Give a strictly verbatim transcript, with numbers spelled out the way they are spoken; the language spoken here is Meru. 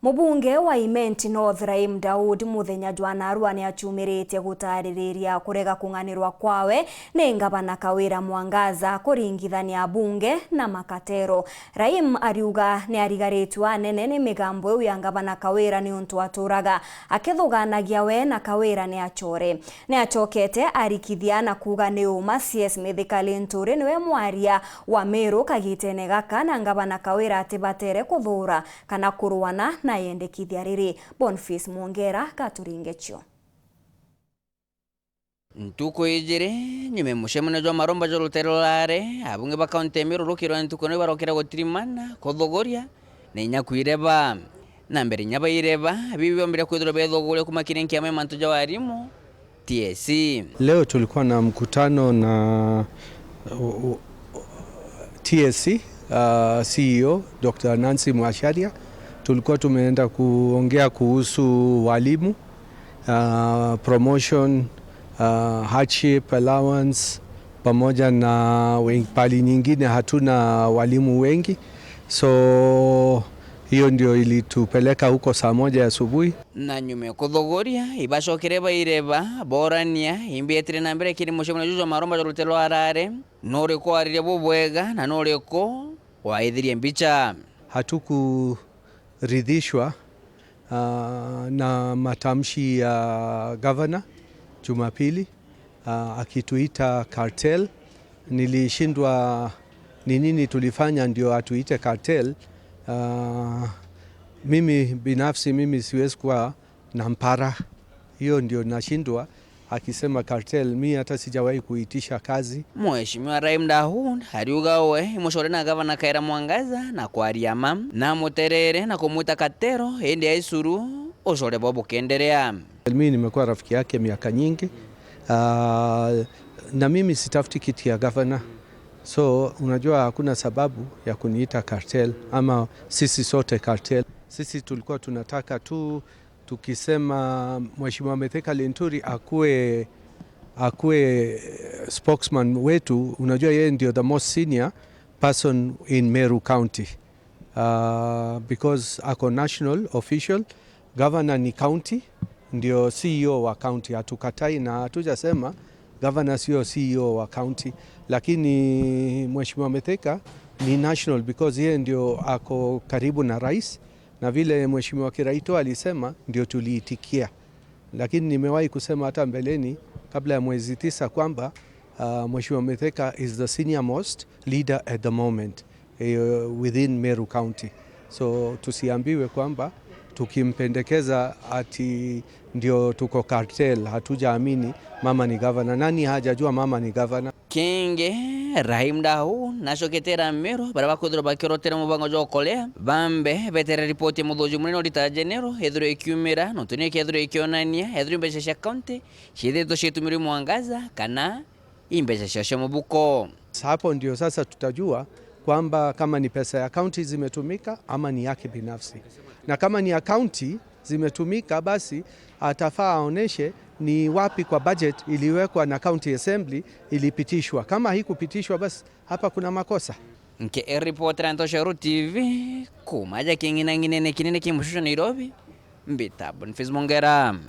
Mubunge wa Imenti North Rahim Daud muthenya jwa narua ni achumiritie gutaririria kurega kung'anirwa kwawe ni ngavana Kawira Mwangaza kuringithania bunge na makatero. Rahim ariuga ni arigaritue anene ni migambo iu ya ngavana Kawira niuntu aturaga akithuganagia we na Kawira ni achore. Ni achokete arikithia na kuuga ni uma C S Mithika Linturi niwe mwaria wa Meru kagitene gaka na ngavana Kawira atibatere kuthuura kana kuruana na yendekithia riri. Boniface Mwongera gaturinge cio. Ntuku ijiri nyuma ya mucemanio jwa maromba jwa rutere rurare, abunge ba kaunti ya Meru rukirwa ntuku ino ibarokire gutirimana, kuthuguria, na inya kwireba. Na mbere inya baireba, bibi biombire kwithirwa bethuguria kuuma kiri nkiama ya mantu ja warimu, T S C. Leo tulikuwa na mkutano na, u-, u-, T S C, uh, C E O, Doctor Nancy Macharia. Tulikuwa tumeenda kuongea kuhusu walimu, uh, promotion, uh, hardship allowance, pamoja na wen-, pali nyingine hatuna walimu wengi. So, hiyo ndio ilitupeleka huko saa moja asubuhi. Na nyuma ya kuthuguria, ibacokere baireba, borania, imbi etire na mbere kiri mucemanio juju jwa maromba jwa rutere rwa arare, nuriku waririe bubwega na nuriku waithirie mbicha. Hatukuridhishwa, ah, na matamshi ya gavana Jumapili, ah, akituita cartel. Nilishindwa ni nini tulifanya ndio atuite cartel. Ah, mimi binafsi, mimi siwezi kuwa na mpara. Hiyo ndio nashindwa akisema cartel. Mi hata sijawahi kuitisha kazi. Mheshimiwa Rahim Daud ariuga we imucore na gavana Kawira Mwangaza na kwaria ma, na amuterere na kumwita katero, indi aicuru ucore bo bukenderea. Mi nimekuwa rafiki yake miaka nyingi, ah, na mimi sitafuti kiti ya gavana. So, unajua hakuna sababu ya kuniita cartel ama sisi sote cartel. Sisi tulikuwa tunataka tu, tukisema Mheshimiwa Mithika Linturi akue, akue spokesman wetu, unajua yeye ndio the most senior person in Meru County. Uh, because ako national official, governor ni county, ndio C E O wa county. Hatukatai na hatujasema governor sio C E O wa county, lakini Mheshimiwa Mithika ni national because yeye ndio ako karibu na rais, na vile Mheshimiwa Kiraitu alisema ndio tuliitikia. Lakini nimewahi kusema hata mbeleni, kabla ya mwezi tisa, kwamba, uh, Mheshimiwa Mithika is the senior most leader at the moment, eh, within Meru County. So tusiambiwe kwamba tukimpendekeza ati ndio tuko cartel, hatujaamini mama ni gavana. Nani hajajua mama ni gavana? Kingi, Rahim Daud nacokete Meru, baria bakwithirwa bakirotera mubango jwa ukorea, bambe betere ripoti ya muthuji munene Auditor General ethirwe ikiumira, nontu niyo ikethirwa ikionania ethirwe mbeca cia county ciithitwe ciitumirwe Mwangaza kana i mbeca cia, cia mubuko. Hapo ndio sasa tutajua kwamba kama ni pesa ya county zimetumika ama ni yake binafsi. Na kama ni ya county zimetumika, basi atafaa aoneshe ni wapi kwa budget iliwekwa na county assembly ilipitishwa. Kama haikupitishwa, basi hapa kuna makosa. Nke e reporter Ntosho T V, kuuma aja king'inang'inene kinene ki mucucu Nairobi, mbita Boniface Mwongera.